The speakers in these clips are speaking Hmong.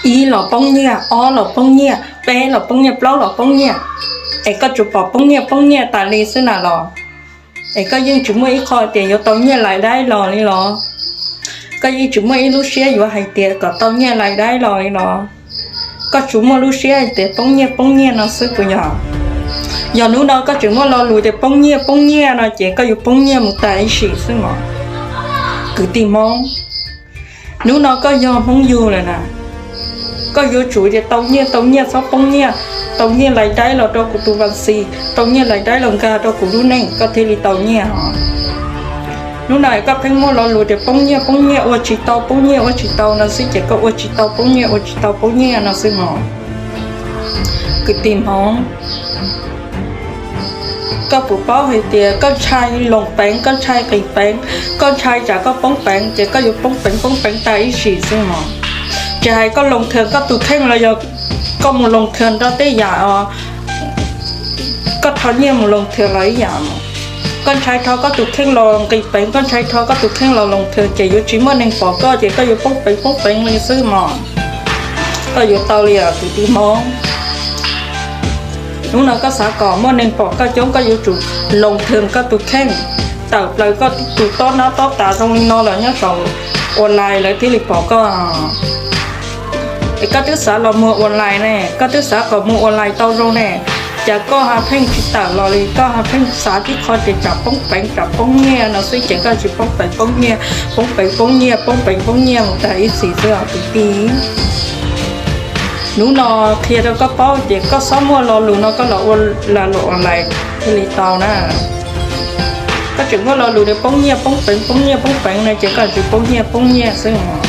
ib los poob nyiaj, ob los poob nyiaj, peb los poob nyiaj, plaub los poob nyiaj, es koj tsuas pom poob nyiaj poob nyiaj tas li xwb na los? Es koj yeej tsis muaj ib qho tias yuav tau nyiaj lais daib los li los? Koj yeej tsis muaj ib lub siab yuav hais tias kom tau nyiaj lais daib los li los? Koj tsuas muaj lub siab hais tias poob nyiaj poob nyiaj no xwb puas yog? Yog hnub no koj tseem muaj lo lus tias poob nyiaj poob nyiaj no ces koj yuav poob nyiaj mus tas ib sim xwb mog kwv tij Hmoob. Hnub no koj yog Hmoob yug lawm na, koj yuav tsum tias tau nyiaj tau nyiaj txhob poob nyiaj, tau nyiaj lais daib los rau kuv tus vas xis, tau nyiaj lais daib los nkag rau kuv lub neej koj thiaj li tau nyiaj os. Hnub no koj pheej muaj lo lus tias poob nyiaj poob nyiaj ua tsis tau, poob nyiaj ua tsis tau no xwb ces koj ua tsis tau poob nyiaj, ua tsis tau poob nyiaj no xwb mog kwv tij Hmoob. Koj puas paub hais tias koj ntshai loos peev, koj ntshai qis peev, koj ntshai tsam koj poob peev ces koj yuav poob peev poob peev tas ib sim xwb mog. Tsis hais koj loos thwm koj tus kheej los yog koj mus loos thwm rau tej yam koj rho nyiaj mus loos thwm los ib yam mog. Koj ntshai rho koj tus kheej los nqis peev, koj ntshai rho koj tus kheej los loos thwm ces yuav tsis muaj neeg pom koj ces koj yuav poob peev poob peev li xwb mog. Koj yuav tau li os kwv tij Hmoob. Hnub no koj xav kom muaj neeg pom koj coob koj yuav tsum loos thwm koj tus kheej, tawm plaws koj tus tob nab tob tas zoo li no los nyob saum online lawv thiaj li pom koj. Es koj twb xav los muag online ne, koj twb xav kom muag online tau zoo ne, cas koj ho pheej tsis tawm los li, koj ho pheej xav tib qho tias tsam poob peev tsam poob nyiaj no xwb ces koj tsis poob peev poob nyiaj, poob peev poob nyiaj, poob peev poob nyiaj mus tas ib txhis xwb os kwv tij. Hnub no qhia rau koj paub ces koj txhob muaj lo lus no koj los ua lag luam online thiaj li tau na. Koj tseem muaj lo lus tias poob nyiaj poob peev, poob nyiaj poob peev no ces koj tsis poob nyiaj poob nyiaj xwb os.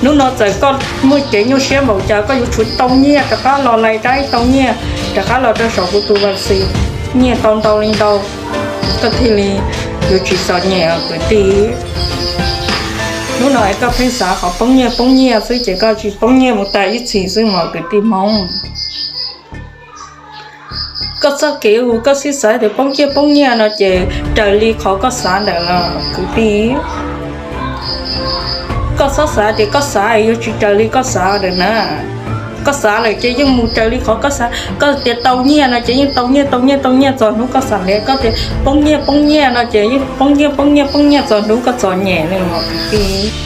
Hnub no txawm koj muaj cev nyuaj siab npaum cas koj yuav tsum tau nyiaj rov qab los lais daib, tau nyiaj rov qab los rau saum kuv tus vas xis, nyiaj tau ntau li ntau, koj thiaj li yuav tsis txom nyem os kwv tij. Hnub no es koj pheej xav qhov poob nyiaj poob nyiaj xwb ces koj tsis poob nyiaj mus tas ib txhis xwb mog kwv tij Hmoob. Koj txoj kev uas koj sib xav tias poob nyiaj poob nyiaj no ces raws li qhov koj xav ntawd los kwv tij. Koj txhob xav tias koj xav yuav tsis raws li koj xav lawm na. Koj xav lawm ces yeej mus raws li qhov koj xav. Koj tias tau nyiaj no ces yeej tau nyiaj tau nyiaj tau nyiaj txog hnub koj xav ntev, koj tias poob nyiaj poob nyiaj no ces yeej poob nyiaj poob nyiaj poob nyiaj txog hnub koj txom nyem li mog kwv tij.